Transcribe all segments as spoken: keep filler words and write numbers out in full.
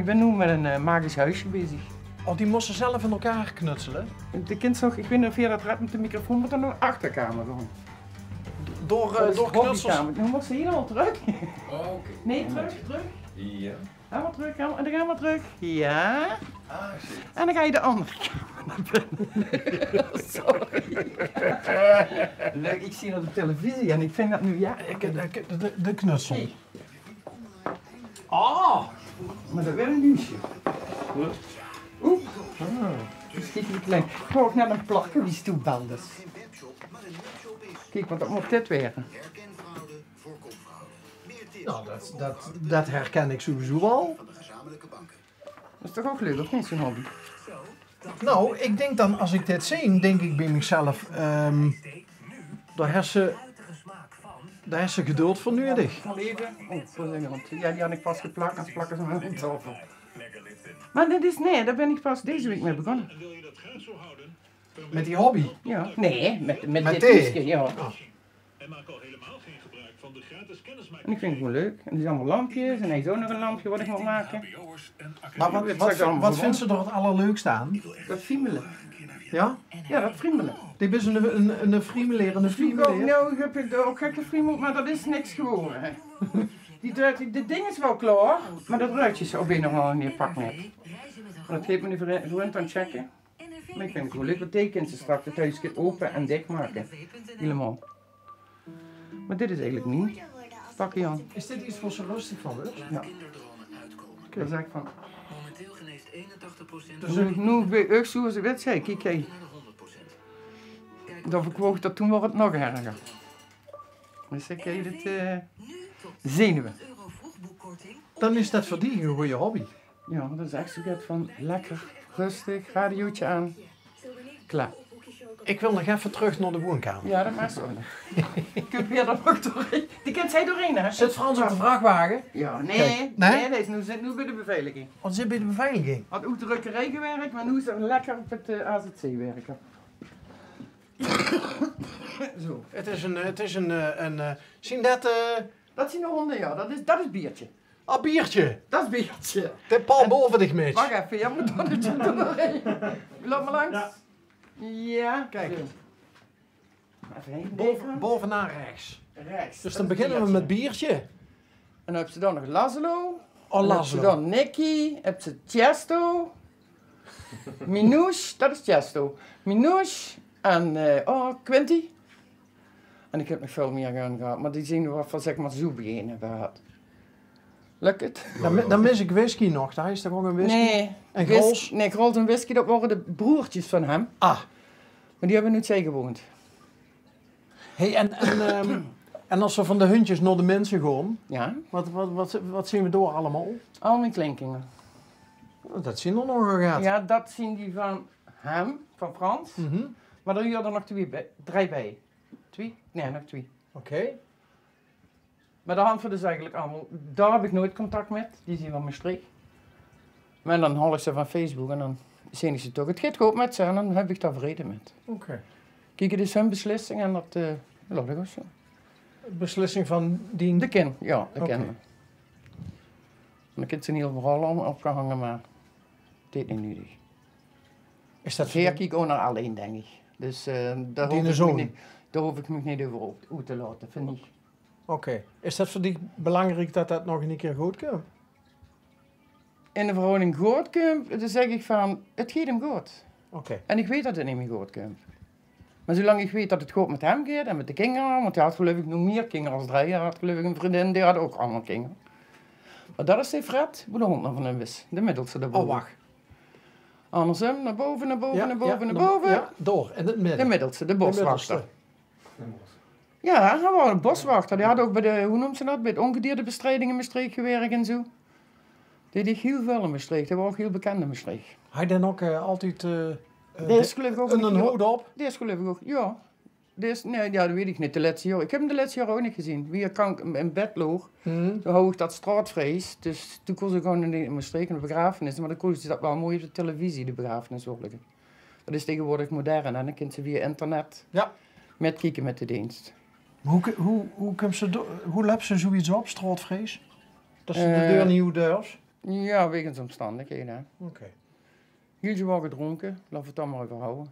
Ik bin noe mit ein eh, magisch huisje bezig. Oh, die mós se zelf in elkaar knutsele? De kins nog, ik weit neet of geer det redt mit de microfoon, want dan door de achterkamer gewoon. Door, eh, door knutsels? Noe mós se hielemaol trök. Oh, oké. Nae, trök, trök. Ja. Gaon we trök, gaon we, en dan gaon we trök. Ja. Ah, shit. En dan gaon we de anger kamer nao binne. Sorry. Leuk, ik zeen det op televisie en ik vind det noe, ja. Ik, de, de, de knutsel. Hey. Oh! Mer det waert ein huusje. Oeh. Ah, det is schiet klein. Ik wou ouch net ein plakke wie stoepbelders. Kiek, want det mót dit waere. Nou, det, det, det herken ik sowieso al. Det is toch ouch leuk, of neet, zo'n hobby? Nou, ik dink dan, as ik dit zeen, dink ik bie mezelf, ehm, dao hes se, dao hes se geduld veur nuuedig. Van Leve. Oh, waat is det? Ja, die han ik pas geplak, anders plakke ze mich aan de taofel. Mer dit is, nae, dao bin ik pas deze waek mit begós. Mit die hobby? Ja, nae, mit, mit dit huusje, ja. Oh. En ik vind het gewoon leuk. En er zijn allemaal lampjes en hij is ook nog een lampje wat ik moet maken. Maar wat, wat, wat vindt ze er het allerleukste aan? Dat friemele. Ja? Ja, dat friemele. Die is een, een, een friemeleer, een friemeleer. Nou, ik heb het ook gek gefriemeld, maar dat is niks geworden. Die, de, de ding is wel klaar, maar dat ruitje is op een of andere manier pak net. Dat heeft mijn vriend aan het checken. Maar ik vind het gewoon leuk, want die kint ze straks het huisje open en dicht maken. Helemaal. Maar dit is eigenlijk niet. Pak je aan. Is dit iets waar ze rustig van wordt? Ja. Dat is echt van. Dus nu, nu ben ik zo, ze weet, zei, kijk, hey. Dan verkocht dat toen wordt het nog erger. Dus ik heb dit eh, zenuwen. Dan is dat voor die een goede hobby. Ja, dat is echt zo'n get van lekker, rustig, radiootje aan. Klaar. Ik wil nog even terug naar de woonkamer. Ja, dat maakt zo. Kun je dan ook doorheen? Die kent zij doorheen, hè? Zit Frans op de vrachtwagen? Ja, nee. Kijk, nee? Nee, nee, is nu, zit nu bij de beveiliging. Wat zit bij de beveiliging? Had ook drukkerij gewerkt, maar nu is er lekker op het eh, A Z C werken. Zo. Het is een, het is een, eh, een, eh, zien dat, eh, Dat zien de honden, ja. Dat is, dat is Biertje. Ah, Biertje. Dat is Biertje. De Paul boven dich, Mitch. Wacht even, ja, moet dat het doorheen. Loop maar langs. Ja. Ja. Kijk. Zo. Even heen. Boven, bovenaan rechts. Rechts. Dus dan beginnen we met Biertje. En dan heb ze dan nog Laszlo. Oh, Laszlo. Dan heb ze dan Nicky, heb ze Tiesto. Minouche, dat is Tiesto. Minouche en eh, oh, Quinty. En ik heb nog veel meer gaan gehad, maar die zien we van, zeg maar, zo begin hebben gehad. Lukt het? Dan, mi- dan mis ik whisky nog. Daar is toch ook een whisky? Nee. En Grols? Nee, Grols en Whisky, dat waren de broertjes van hem. Ah. Maar die hebben nu zij gewoond. Hey, en, en, ehm, en als we van de hundjes naar de mensen gaan, ja? Wat, wat, wat, wat zien we door allemaal? Al mijn kleinkinderen. Oh, dat zien er nogal get. Ja, dat zien die van hem, van Frans. Mhm. Maar er huurden nog twee bij, drie bij. Twee? Nee, nog twee. Oké. Maar daar hadden we dus eigenlijk allemaal, daar heb ik nooit contact met. Die zien van Maastricht. Maar dan haal ik ze van Facebook en dan zeen ik ze toch. Het gaat goed met ze en dan heb ik daar vrede met. Oké. Kijk, het is hun beslissing en dat eh laat ik ook zo. Beslissing van die... De kin, ja, de kin. Dan kan ze niet overal om opgehangen, maar dit is niet nodig. Is dat... Hier kijk ik ook naar alleen, denk ik. Dus eh daar hoef ik me niet, daar hoef ik me niet over op, op te laten, vind ik. Oké. Is dat voor dich belangrijk dat dat nog een keer goed komt? In de verhouding good kump, dan zeg ik van, het geet hem good. Oké. En ik weet dat het niet meer good kump. Maar zolang ik weet dat het good met hem geet en met de kinderen, want hij had geloof ik nog meer kinderen als drie. Hij had geloof ik een vriendin, die had ook allemaal kinderen. Maar dat is de Fred, hoe de hond nog van hem is. De middelste daarboven. Oh, wacht. Andersom, naar boven, naar boven, naar boven, naar boven. Ja, door. In het midden. De middelste, de boswachter. De middelste. Ja, hij was een boswachter. Die had ook bij de, hoe noemt ze dat, bij het ongediertebestrijding in Maastricht gewerkt en zo. Die deed heel veel in Maastricht. Hij was ook heel bekend in Maastricht. Hij dan ook eh, altijd eh, eh, die is geloof ik ook een hoed op? Die is geloof ik ook, ja. Die is, nee, ja, dat weet ik niet. De laatste jaren. Ik heb hem de laatste jaren ook niet gezien. Wie hij krank in bed loog, toen had ik dat straatvrees. Dus toen kon ze gewoon in Maastricht een begrafenis. Maar dan kon ze dat wel mooi op de televisie, de begrafenis volgen. Dat is tegenwoordig modern en dan kint ze via internet metkieken met de dienst. Hoe, hoe, hoe, kump ze do- hoe löp ze zoiets op, straatvrees? Dat ze de deur niet oet durf? Ja, wegens omstandighede, hè. Oké. Hiel zwaor gedrónke, laot 't dan mer euver hawwe.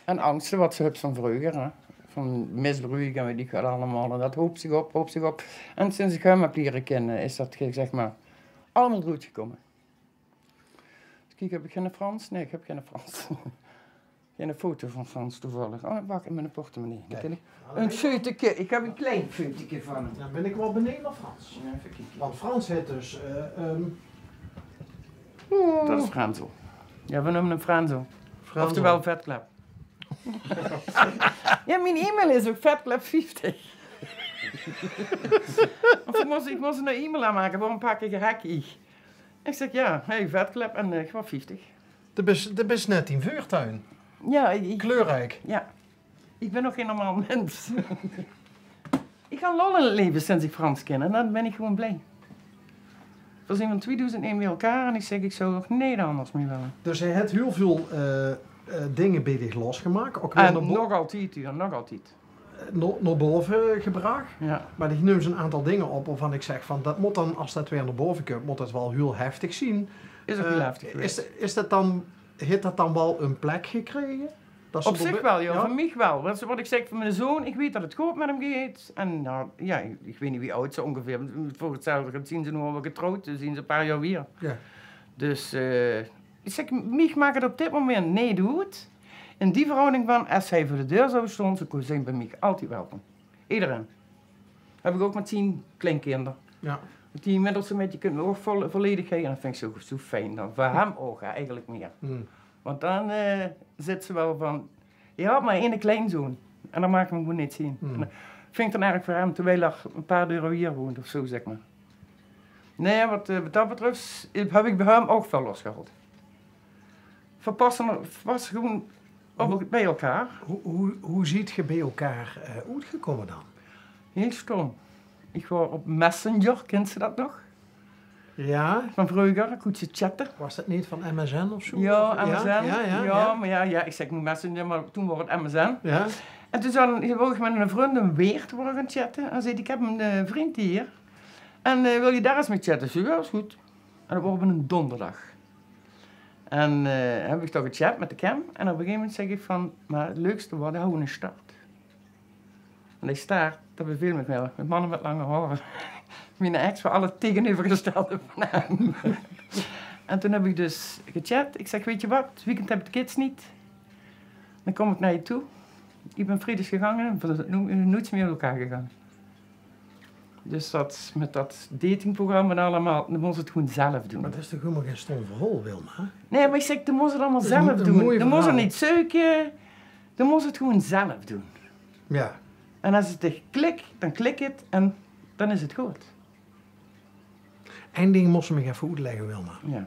En angste wat ze höbs van vreuger, hè. Van misbruuk en weit ich wat allemaol. En dat hoop zich op, hoop zich op. En sinds ich häöm höb liere kinne, is dat, zeg mer, allemaol d'roet gekómme. Dus kiek, höb ich geine Frans? Nae, ich höb geine Frans. Geine foto van Frans toevallig. Oh, wach, in mien portemonnee. Nae. Ein feuteke. Ich höb ein klein feuteke van häöm. Dan bön ich waal beneejd nao Frans. Ja, effe kieke. Want Frans haet dus, eh, ehm, dat is Frenzel. Ja, veer neume häöm Frenzel. Frenzel. Oftewel Vetklep. Ja, mien e-mail is ouch Vetklep vieftig. Of ich mós, ich mós ein e-mail aanmake, waorum pak ich ein hek? Ich zèk, ja, hey, Vetklep en, eh, ich waor vieftig. De bis, de bis net in vuurtuin. Ja, ich, kleurriek. Ja. Ich bön nog gein normaal mins. Ich han lol in 't leve sinds ich Frans kin en dan bön ich gewoon blie. Veer zeen van twiedoezend ein bie-ein en ich zèk, ich zou nog neet anders mie wille. Dus hae haet hiel väöl, eh, eh, dinger bie dich losgemaak. Ouch weer en nog altied, ja, nog altied. Nao, nao bove gebrach. Ja. Mer ich neum zo'n aantal dinger op wovan ich zèk van, dat mót dan, es dat weer nao bove kump, mót dat waal hiel heftig zeen. Is ouch hiel heftig gewaes. Is, is dat dan, haet dat dan waal ein plek gekrege? Op zich waal, ja. Van mich waal. Wat, wat ich zèk van miene zoon, ich weit dat 't good mit häöm geit. En, nou, ja, ich, ich weit neet wie aud ze óngeveer. Veur 'tzelfde geld zeen ze noe alweer getrouwd, zeen ze ein paar jaor weer. Ja. Dus, eh, ich zèk, mich maak 't op dit moment neet oet. In die verhouding van, es hae veur de deur zou staon, ze zeen bie mich altied welkom. Ederein. Höb ich ouch mit zien kleinkinder. Ja. Mit die middelste, mit die kinne ouch vol-, volledig gaon. En dat vinj ich zo, zo fijn dan. Veur häöm ouch, hè, eigelik mieër. Want dan, eh, zit ze waal van, ja, mer eine kleinzoon. En dat maak ich 'm gewoon neet zeen. En dat vinj ich dan erg veur häöm, terwiel 'r ein paar deure wiejer woont of zo, zèk mer. Nae, wat, eh, wat dat betröf, höb ich bie häöm ouch väöl losgehaold. Veer passe, veer passe gewoon op, bie-ein. Wie, wie, wie zeet geer bie-ein, eh, oetgekómme dan? Hiel stóm. Ich waor op Messenger, kins se dat nog? Ja. Van vreuger, kós se chatte. Waor dat neet van M S N of zo? Ja, M S N. Ja, ja, ja, mer ja, ich zèk noe Messenger, mer toen waor 't M S N. Ja. En toen zag, waor ich mit ein vrundin Weert waor ich aan 't chatte. En zag: "Ich höb ein, eh, vrundje hie. En, eh, wils se dao ins mit chatte?" Ich zèk: "Ja, is good." En dat waor op eine donderdag. En, eh, höb ich toch gechat mit de Cam. En op ein gegaeve moment zèk ich van: "Mer 't leukste waor, die hawwe eine start." En die start, dat beveel mich waal. Mit manne mit lange haore. Miene ex waor 't tegenevergestelde van häöm. En toen höb ich dus gechat. Ich zèk: "Weit se wat? 't Weekend höb ich de kids neet. Dan kóm ich nao dich toe." Ich bön vriedigs gegange en veer zeen noe-, noeats mieër oet-ein gegange. Dus dat, mit dat datingprogramma en allemaol, dan mós se 't gewoon zelf doon. Mer dat is toch hielemaol gein stóm verhaol, Wilma? Nae, mer ich zèk, dan mós se 't allemaol zelf doon. Dan mós se neet zeuke, dan mós se 't gewoon zelf doon. Ja. En es 't dich klik, dan klik 't en dan is 't good. Ein ding mós se mich effe oetlègke, Wilma. Ja.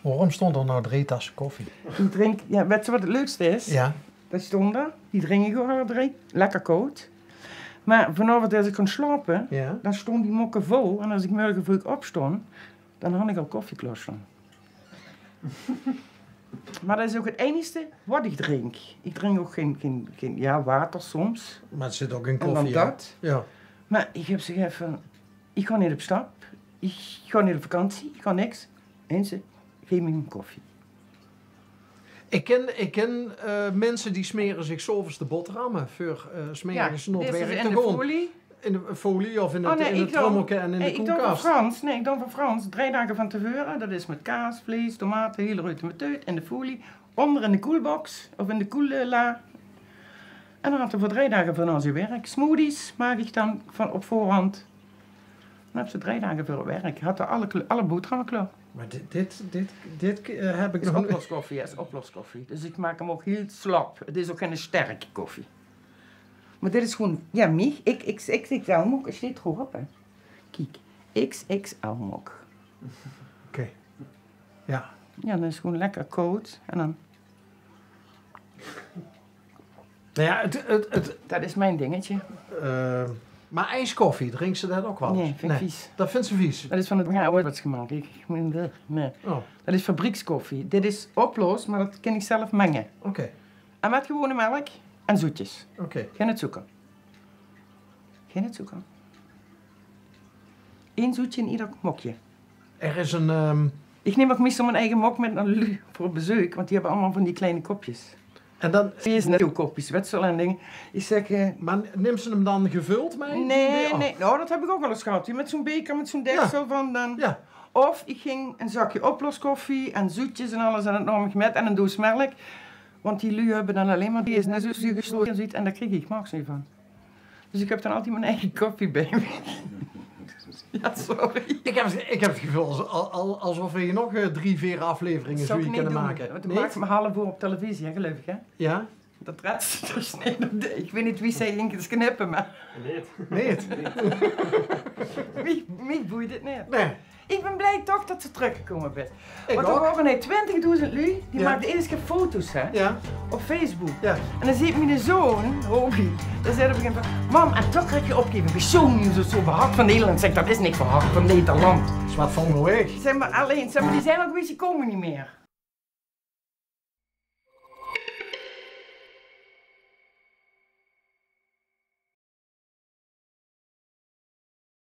Waorum staon d'r noe drie tasse koffie? Ich drink, ja, wèts se wat 't leukste is? Ja. Die staon d'r, die drink ich ouch alle drie. Lekker kaod. Mer vanaovend, es ich gaon slaope, ja, dan staon die mokke vol. En es ich mörge vreug opstaon, dan han ich al koffie klaorstaon. Mer dat is ouch 't einigste wat ich drink. Ich drink ouch gein, gein, gein, ja, water soms. Mer 't zit ouch in koffie, hè? En dan dat. Ja. Mer ich höb zoe effe, ich gaon neet op stap. Ich gaon neet op vakantie. Ich gaon niks. Einste, gaef mich ein koffie. Ich kin, ich kin, eh, minse die smere zich 's aoves de boterhamme veur, eh, 's mörges nao 't werk te gaon. Ja, dit is in de folie. In de folie of in 't, in 't trummelke en in de koelkas. Nae, ich doon veur Frans. Nae, ich doon veur Frans drie daag van te veure. Dat is mit kaas, vleis, tomate, hiel ruuj en meteut in de folie. Ónger in de koelbox of in de koel-, eh, la. En dan haet 'r veur drie daag van al zien werk. Smoothies maak ich dan van op veurhand. Dan höbs se drie daag veur 't werk. Haet 'r alle kle-, alle boterhamme klaor. Mer dit, dit, dit, dit, eh, höb ich nog noeit. Oploskoffie, hè, is oploskoffie. Dus ich maak 'm ouch hiel slap. 't Is ouch gein sterke koffie. Mer dit is gewoon, ja, mich, ik, ik, ik, ik zelf ouch, is dit gewoon op, hè. Kiek, X X L mok. Oké. Ja. Ja, dan is 't gewoon lekker kaod. En dan... Nou ja, 't, 't, 't... Dat is mien dingetje. Eh, mer ijskoffie, drinks se dat ouch waal ins? Nae, vind ik vies. Dat vinds se vies? Dat is van 't, ja, ooit wat gemaakt. Ik, ik moet, nee. Oh. Dat is fabriekskoffie. Dit is oplos, mer dat kin ik zelf menge. Oké. En met gewone melk en zoetjes. Oké. Geine zoeker. Geine zoeker. Ein zoetje in eder mokje. Er is ein, ehm, Ich num ouch meistal mien eige mok mit nao de luuj veur bezeuk, want die höbbe allemaol van die kleine kopjes. En dan... Die is net zoe kopjes, wèts se waal, en ding. Ich zèk, eh, mer nums se 'm dan gevöld mei? Nae, nae. Noe, dat höb ich ouch waal ins gehad. Mit zoe'n beker, mit zoe'n deksel van dan. Jao. Of ich ging ein zakje oploskoffie en zoetjes en alles en dat num ich mit en ein doos mèlk. Want die luuj höbbe dan allein mer die is net zoe geslote en zoet en dao krieg ich mags neet van. Dus ich höb dan altied mien eige koffie bie mich. Jao, sorry. Ich höb, ich höb 't geveul es, al, al, esof v'r hie nog, eh, drie, veer afleveringe zouwe kinne make. Zouw ich neet doon, want dan make v'r 'n haaf oer op televisie, hè, geluif ich, hè? Jao. Dat rèds se dus neet. Ich weit neet wie se hie ins knippe, mer... Neet. Neet. Mich, mich boeit 't neet. Nae. Ich bön blie toch dat se trökgekómme bis. Want d'r waore hie twintigdoezend luuj, die maakde eder kier foto's, hè? Jao. Op Facebook. Jao. En dan zaet miene zoon, Robbie, dae zaet op e gegaeve moment: "Mam, en toch höb ich opgegaeve. Ich bön zoe, zoe, zoe verhard van Nederland." Zèk: "Dat is neet verhard van Nederland." Is wat van de waeg. Zèk mer, allein, zèk mer, die zeen ouch weer, die kómme neet mie.